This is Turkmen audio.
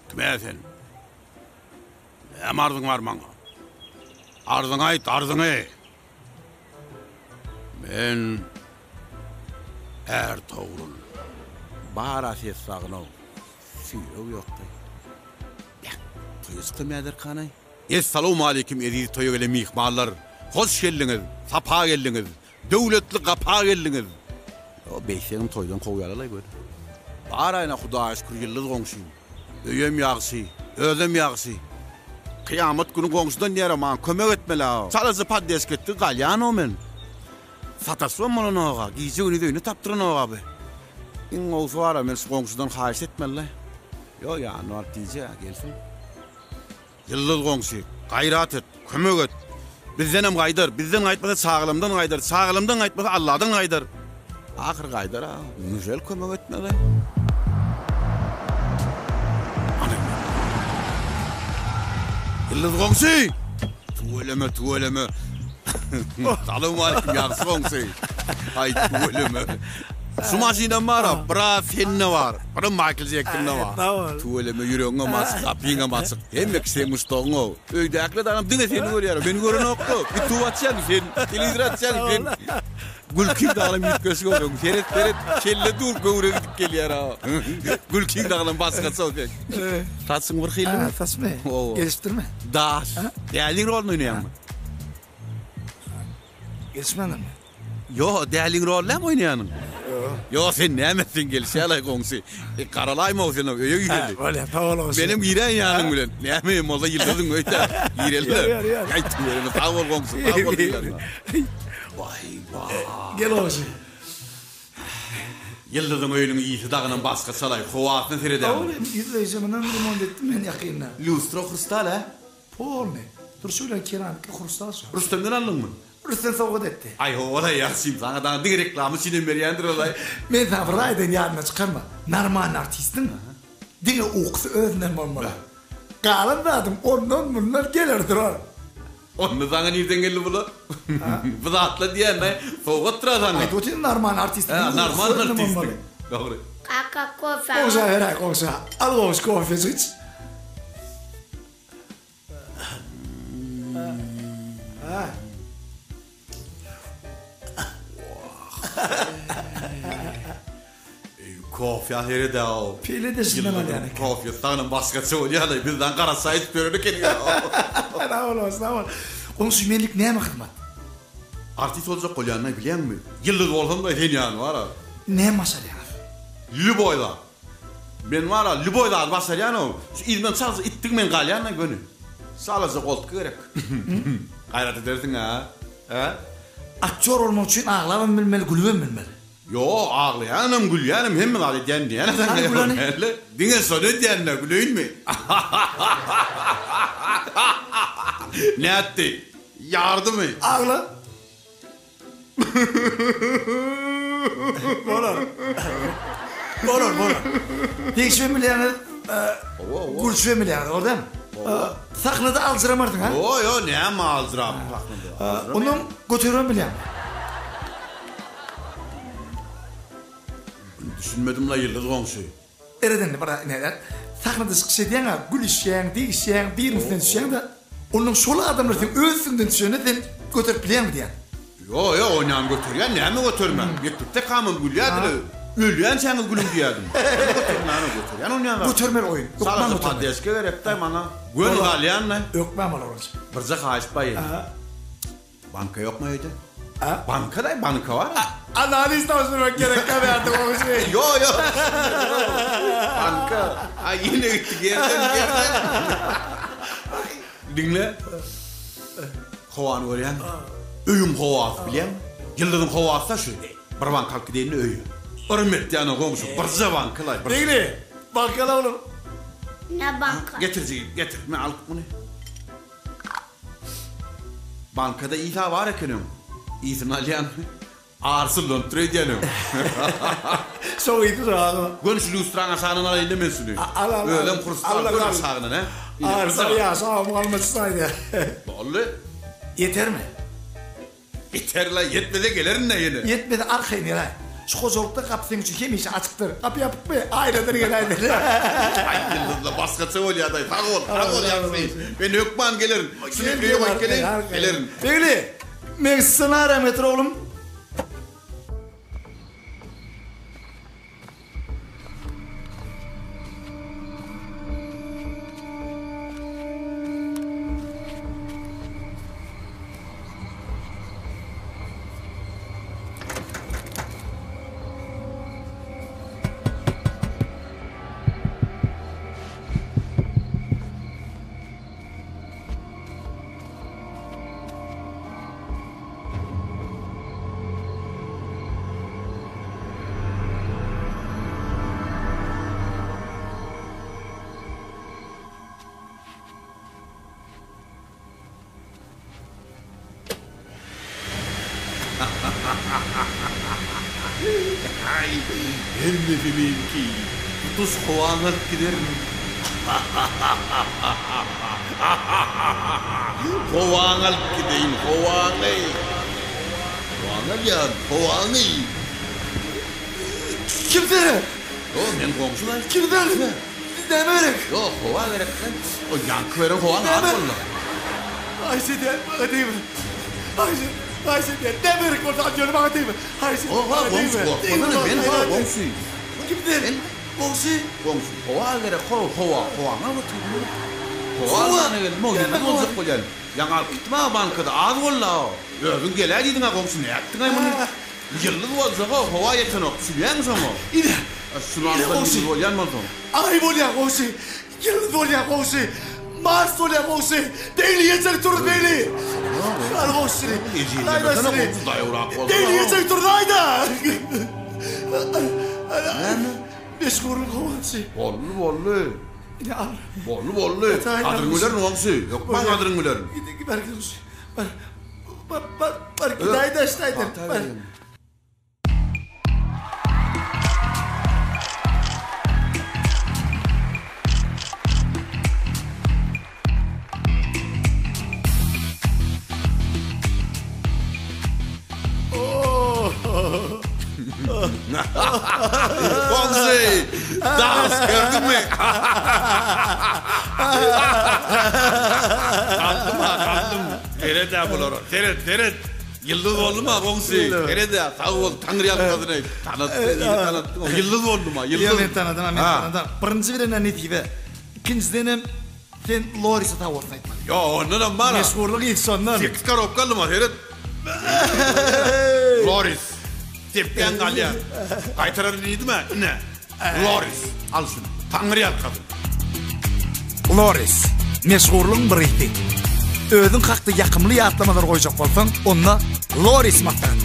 Kim-ä sen? Näme arzyň bar maňa? Arzyňy aýt, arzyňy! Men Ärtogrul. Bar-a ses sagynow. Süýreg ýokdy. Beh, toýa çykdym häzirkanaý. Essalawmaleýkim eziz toýa gelen myhmanlar! Hoş geldiňiz, sapa geldiňiz, döwletli gapa geldiňiz! Ýo, beýtsegem toýdan kowýarlar-laý göni. Bar-aýna Hudaýa şükür Ýyldyz goňşym. Öýem ýagşy, özem ýagşy. Kyýamat güni goňşudan diýer-ä maňa kömek etmeli-ä. Çalaja poddeşka etdigi galýan-ow men. Sataşybam bolanok-a, gije-gündiz öýüni tapdyranok-a bu. Iň gowusy bar-a, men şu goňşudan haýyş etmeli-le. Ýok, ýanyna baryp diýjek-ä, gelsin. Ýyldyz goňşy, gaýrat et, kömek et. Bizdenem gaýdar, bizden gaýtmasa çagalamdan gaýdar, çagalamdan gaýtmasa Alladan gaýdar. Ahyry gaýdar-a, nüžel kömek etmez-aý. Ana men. Ýyldyz goňşy! Tüweleme, tüweleme. Salowmaleýkim, ýagşy goňşy. Aý, tüweleme. Şu maşynam bar-a, bir-a sende bar, bir-a Maýkl Jeksonda bar. Sag bol. Tüweleme, ýüregiňem açyk, gapyňam açyk. Hemme kişi seň muşdagyň-ow. Öýdäkiler dagam diňe seni görýär, meni görenok-da. Ýutub açýaň sen, telewizor açýaň sen. Gülkiň daglam üýtgeşik onuň. Seret, seret, kelle dur, göwre gidip gelýär-a. Gülkiň daglam başgaça-ow seň. Saçyň bir hili. Saçmy? Hawa. Gelişdirme. Daş. Däliň roluny oýnaýaňmy? Gelişmändirmi? Ýo, däliň roly näme oýnaýanyň? Ýo. Ýo, sen näme etseň gelişýälaý goňşy. E, garalaýma-ow sen öýe gireli. Bolýa, sag bol goňşy. Menem giräýin ýanyň bilen. Näme hem bolsa ýyldyzyň öýde. Gireli-de. Ýör, ýör, ýör. Aý, tüweleme, sag bol goňşy, sag bol diýleriň. Waý, waý. Gel goňşy. Ýyldyzyň öýüniň ysy dagynam başgaçalaý, howasyna seredäň. Sag bol, ýüzleýje mundan remont etdim men ýakynda. Lýustra hrustal, hä? Polny. Durşy bilen keramikli hrustal şo. Rüstemden aldyňmy? Rüstem sowgat etdi. Aý howalaý ýagşym saňa dagy diňe reklama üçinem berýändir olaý. Men saňa bir aýdaýyn ýadyňdan çykarma. Normalny artistiň diňe ukusy özünden bolmaly. Galan zadyň ondan mundan geler durar. Onda saňa nirden geldi bular? Bu zatlar diýýän-dä sowgatdyr-a saňa. Aýdyp otyryn normalny artistiň diňe ukusy özünden bolmaly. Dogry. Kaka kofe. Goňşa beräý goňşa. Al goňşy kofejik iç. Kofýa sered-ow. Pile deşinden alýan eken. Kofýasy dagynyň başgaça bolýar-laý. Bizden gara çaý içip ýören ekeniň-ä. Sag bol, sag bol. Goňşy menlik näme hyzmat? Artist boljak bolýanyny bilýäňmi? Ýyldyz bolsam-da sen ýaly bar-a. Näme başarýaňyz? Lýuboý zat. Men bar-a, lýuboý zady başarýan-ow. Şu yzymdan çalja itdigi men galýan-da göni. Çalaja goltgy gerek. Gaýrat edersiň-ä, hä? Aktýor bolmak üçin aglabam bilmeli, gülübem bilmeli. Ýo, aglaýanam, gülýänem, hemme zat edýän diýýän-ä saňa. Hany güleni? Diňe şony edýän-dä, güleýinmi? Nätdi? Ýardymy? Agla. Bolar. Bolar, bolar. Degişmem bilýäňiz, gülüşmem bilýäňiz, dogry dälmi? Sahnada aljyramarsyň, ha? Ýo, ýo, näme aljyrap sahnada? Ondan göteribem bilýäň. Düşünmedim-la, Ýyldyz goňşy. Eredende bir näler sahnada çykyş edýäň-ä, gülüşýäň, degişýäň, biriniň üstünden düşýäň-de, onnoň şol adamlar seň öz üstüňden düşende sen göterip bilýäňmi diýýän. Ýo, ýo, onýan göterýän, näme götermän. Mekdepde kamam gülýärdiler, ölýänçäňiz gülüň diýýärdim. Näme götermän-ä, göterýän onýan zat. Götermeli oýun, hökman Çalaja götermeli. poddežka gerekdä maňa. Göni galýan-da. Hökman bolar bolsa. Birje haýyşt bar ýene. Banka ýokmy öýde? A? Banka da banka bar. Analiz tabşyrmak gerek bärde goňşy. Ýo ýo. Banka. Aý ýene gitdi gerden gerden. Diňle. Howany görýäňmi? Öýüň howasy bilýäňmi? Ýyldyzyň howasy-da şu. Bir banka alyp gideýin-de öýe. Yrym etýän-ä goňşy, birje banka-laý. Diňle. Banka al oglum. Ne banka? Getir jigim, getir. Men alyp muny. Bankada Isa bar eken öň. Ysyny alýanmy? Arsyzlanypdyr öýdýän öň. Şoň ysy şo aga. Göni şu lýustraň aşagyndan alaýyn-da men şuny. Al al. Özem hrustal göni aşagyndan hä. Arsyz ýaşa agam galmajyk aýdýar. Boldy. Ýetermi? Ýeter-le, ýetmese gelerin-dä ýene. Ýetmese arkaýyn geläý. Şu hojalykda gapy seň üçin hemişe açykdyr. Gapy ýapykmy? Aýladan geläýmeli. Aý, Ýyldyzla başgaça bolýa-daý. Sag bol, sag bol ýagşy. Men hökman gelerin. Şuny öýe goýup geleýin, gelerin. Begli, meň ssenariýamy getir oglum. Aý, hemmesi meňki. Tutuş howaňy alyp giderin. Howaňy alyp gideýin, howaňy. Howaňy alýan, howaňy. Kim sen? Ýok, men goňşy-laý. Kim sen? Näme gerek? Ýok, howa gerek däl. O ýaňky beren howaň az boldy. Haýyş edýän, maňa degme. Haýyş, haýyş edýän, näme gerek bolsa al ýöne maňa degme. Haýyş, Howa, goňşy, gorkmasana, men howa, goňşy. Kim sen? Goňşy. Goňşy, howa gerek, ho, howa, howaňy alyp otur. Howa almana geldim, o ýyldyz boljak bolýan. Ýaňy alyp gitdim-ä bankada, az boldy-a o. Özüň geläý diýdiň-ä goňşy, nätdiň-aý muny? Ýyldyz boljak-a, howa ýetenok, düşünýäňmi şoňa? Ine, Şuny alsaň ýyldyz bolýan bolsaň. Aý bolýa goňşy, ýyldyz bolýa goňşy, Mars bolýa goňşy, Begli ýeçek tur Begli. Al goňşyny. Ejizlemesene goňşy daýawrak bolsana. Begli ýeçek tur aýda. Näme? Meşhurlyk goňşy. Boldy, boldy. Ine al. Boldy, boldy. Gadyryňy bilerin goňşy. Hökman gadyryňy bilerin. Bar goňşy. Bar. Bar, bar, bar gidäý-de ştaýdan. Bar. Goňşy, dans gördüňmi? Galdym-a, galdym. Seret-ä bulara, seret, seret. Ýyldyz boldum-a, goňşy. Seret-ä, sag bol, Taňry ýalkasyn eý. Tanatdyň, ili tanatdyň. Ýyldyz boldum-a, ýyldyz. Ýok, men tanadym-a, men tanadym. Birinji bilen-ä nesibe. Ikinjidenem sen Lorisa sag bolsun aýtmaly. Ýok, ondanam bar-a. Meşhurlyk ilki şondan. Sekiz korobka aldym-a, seret. Loris. Depgäň galýar. Gaýtararyn diýdim-ä, ine. Loris. Al şuny. Taňry ýalkasyn. Loris. Meşhurlygyň bir ysy. Özüň hakda ýakymly ýatlamalar goýjak bolsaň, onda Loris maslahat.